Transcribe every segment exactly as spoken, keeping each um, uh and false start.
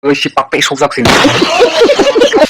Oi, si pakpe sokjak sini.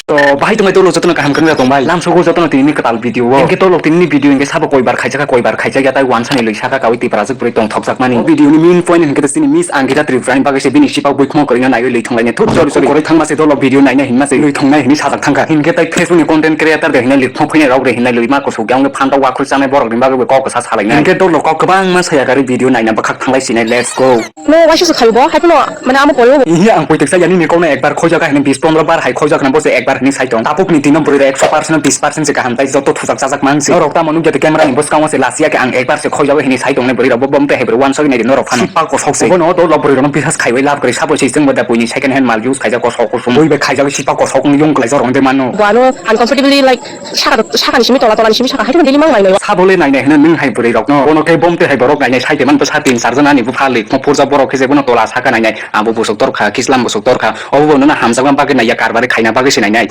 To, bahai tongbai dolo jotono kaham kwrwngya tongbai. Lamsogo jotono tinini kwtal video o. Hinkhe dolo tinini video hinkhe sabo koibar khaijak kha, koibar khaijak ya, tai wansani lwi saka kawi Tiprajwk bwrwi tongthokjakmani. O video ni main point hinkhe sini Miss Angita Tripura ni bagwi se bini sipak buikhumo kwrwino naiwi lwi thonglaini. Thut, sorry, sorry. Koroi thangma se dolo video naina hinma se lwi thongnai hinwi sajak thangkha. Hinkhe tai Facebook ni content creator de hinai lwi thongphainai rok de hinai lwi ma kusuk yang phanto wakhwrwi chanai borok ni bagwi kok kwsa salainai. Hinkhe dolo kok kwbangma saya gari video naina bwkhak thanglai sinai. Let's go. No, waisa se khayo bo, hai phano, mane, amo pore bo. Ihi, ang poitok sa yani ni kokno ekbar khoijak hai hini bis pondro bar hai khoijak na bo se ekbar hini sai tong. Tapuk ni tino bwrwi rok ekso percent, bis percent se kaham tai joto thujak chajak mang se. Norok tamo nukya te camera ni bwskango se lasiya khe ang ekbar se khoijago hini sai tong ne bwrwi rok bo bom te hai bwrwi wansok nai di norok phano. Sipak kosok se. Bono dolo bwrwi rok no bisas khaiwi lab kwrwi sabo se chwng bo da buini second hand mal use khaijak kosok kusum. Bui bai khaijak sipak kosok wng yung kwlai jorok de mano. Bo ano uncomfortably, like, saka, saka ni simi tola, tola ni simi saka, hai phano daily mang lai lai. Sabo le nai nai hino nwng hai bwrwi rok no. Bono khe bom te hai borok nai nai sai te man bwsa tin char jona ni bupha lik mo purja borok khe je bono tola saka nai nai. Abo bwswk dorkha, kislam bwswk dorkha. Obo bo nono hamjakma bagwi naiya, karbari khaina bagwi se nainai.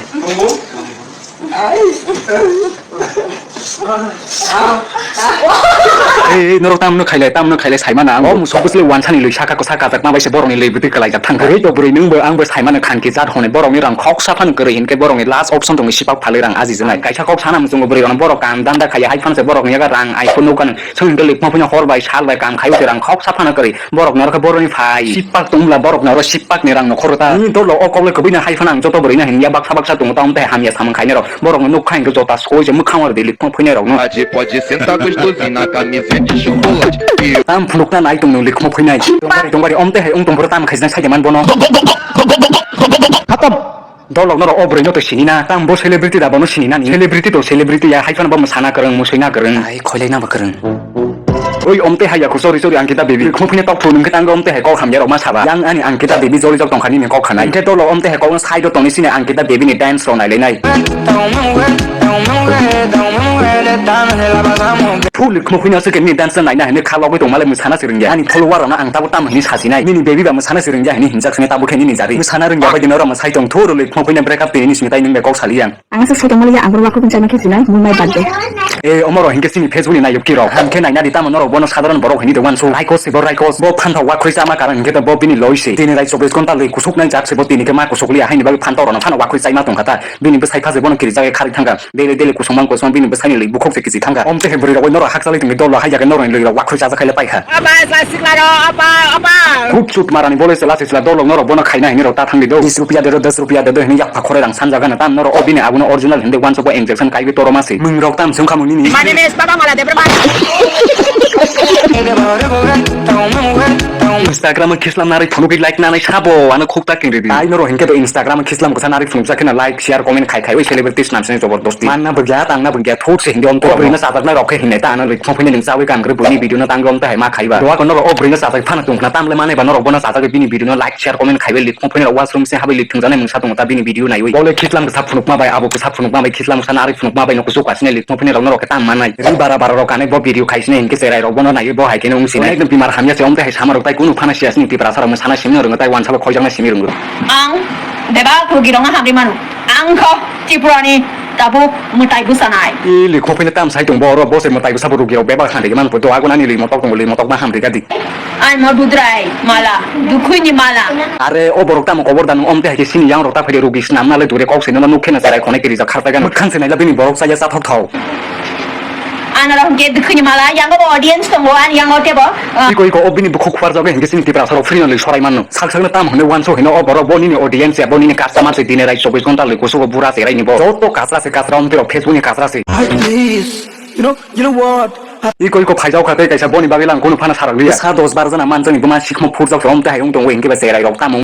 Ei, ei, norok tamno khailai, tamno khailai saimana ang. O musok bwsle wansani lwi saka kwsa kajakma bai se borokni lwi bwtwi kwlaijak thangkha. Bwrwi to bwrwi nwngbo angbo saimano khanki jat hwnwi borokni rang khoksa phano kwrwi hinkhe borokni last option tongwi sipak phalwi rang ajijwnai. Kaisa kok sana muchungo bwrwi rokno borok kam danda khaiya hai phano se borokni yaga rang ai phano nukha nwng. Chwng hwnkhe lwi phano hor bai sal bai kam khai o se rang khoksa phano kwrwi. Borok norok khe boroni phai. Sipak tong bwla borok norok sipak ni rang nokhor ta. Nini dolo o kok le kwbwi na hai phano ang joto bwrwi no hinya baksa baksa tongo ta, omo tai hamya samung khainai rok. Borok no nuk kha hinkhe jota soi se mwkhang o rwdi lwi phano phuinai rok no. Aji poji senta kustu zina kami zeti shukulat. Tam phunuk na nai tong nung lwi phano phuinai. Tongbai tongbai om te hai ong tong bwrwi tam khaijak sai de man bono. Khatam. Dolok norok o bwrwi no to sini na, tamo bo celebrity da bono sini nani. Celebrity to celebrity ya, hai phano bo mwsana kwrwng, musuina kwrwng. Ai, khoilai na bo kwrwng. Oi, omte hai ya, sorry, sorry, Angkita Baby. Khumphine tok thun, hwnkhe tango omte hai kok hamya rok ma saba. Yang ani Angkita Baby joli jok tongkha nini kok khanai. Hwnkhe dolo omte hai kok no side o tongni sini Angkita Baby ni dance rok nailai nai. Full khumphine aswk ni dance naina hini kha logoi tong male mwsana se rwngya. Ani follower rok no ang tabo tamo hini sasinai. Nini baby ba mwsana se rwngya hini hinjak sini tabo khe nini jari. Mwsana rwngya bai dino rok mwsai tong thuru le khumphine break up tini sini tai nung bai kok sali yang. Ang se saitung mali ya, ang borok wakhuk jana khe jinai, mui mai bad de. E, omoro hinkhe chini Facebook ni nayok ki rok. Hamkhe naina di tamo norok bono sadharon borok hini de wansu. Raikos se bo raikos. Bo phanthok wakhwrwi chama karon hinkhe to bo bini loi se. Tini rai chobbish ghonta loi kusuk nai jak se bo tini khe ma kusuk liya haini bagwi phanthok rokno phano wakhwrwi chaima tongkha ta. Bini bwsai pha se bono kirijak khe kharwi thangkha. Daily daily kusung mang kusung bini bwsai ni loi bukhuk se kisi thangkha. Omte he bwrwi rok norok hakchalwi tongwi dolo hai jaga norok ni loi rok wakhwrwi chajak khaile paikha. Apa, sa sikla ro, apa, apa. Khub chut marani bole se lasi sila dolok norok bono khaina hini rok ta thangdi do. Bis rupiya de do, das rupiya de do hini yak pakhorai rang sanjak gana tam norok o bini abuno original hindi wansuk bo injection kaiwi toroma se. Mung rok tam sungkha mung nini. My name is Baba Mala Debbarma. Instagram o khislam nari phunugwi like nanai sabo ano khuk ta kingri di. Tai norok hinkhe do Instagram o khislam kwsa nari phunukjak kheno like, share, comment khai khai wi celebrity snam sini jobor dosti. Manna bwgya, tangna bwgya, thuk se hindi omte. Bwrwi no sajak nai rok khe hinai ta ano lik phung phini ning chawi kam gre bwrwi ni video no tangwi omte hai ma khaiba. Doa ko norok o bwrwi no sajak phano tong khna tamle manai ba norok bono sajak bini video no like, share, comment khaibai lik phung phini rok washroom se habai lik thung jani mungsa tongo ta bini video naiwi. Bole khitlam kisa phunukma bai abo kisa phunukma bai khitlam kisa nari phunukma bai no kuchuk kasine lik phung phini rok norok khe tam manai. Ri bara bara rok kanai bo video khaisine hinkhe cherai rok bono naiwi bo hai khe no wngsinai. Ekdom bimar hamya se omte hai sama rok tai kunu phana siya sini Tiprasa rok sana simi rwngo tai wansa bo khoijaknai simi rwngo. Ang bebak rugi rok no hamri mano. Ang kho Tripura ni tabuk mwtai bwsanai. I lik phung phini tam sai tong bo oro bo se mwtai bwsa bo rugi rok bebak hamri man po do agon ani limo tok tong limo tok ma hamri gadi. Ai mo dudrai mala, dukhuni mala. Are o borok tamo kobor dan omte hai khe sini yang rok ta phai rugi snam na le dure kok se no nuk khe na cherai khonai kiri jak kharta gano. Mwkhang se naila bini borok chaya cha thok thok. Ano rok ke dukhuni mala, yang bo audience tongo, ani yang o tebo. Ah. Iko iko o bini bukhuk khwar jago hinkhe sini Tiprasa rok free no le sorai manno. Sak sakno tam hwnwi wanso hino o borok bo nini audience ya bo nini customer se dine rai chobbish ghonta loi kusugo bura se rai ni bo. Joto kasra se kasra omte rok Facebook ni kasra se. Please, you know, you know what? Iko iko phaijao kha tei kaisa boni bagwi lang kunu phana sarok liya. Sa dos bar jana man jani buma sikmo phurjak se omte hai wng tongo hinkhe ba cherai rok tamo.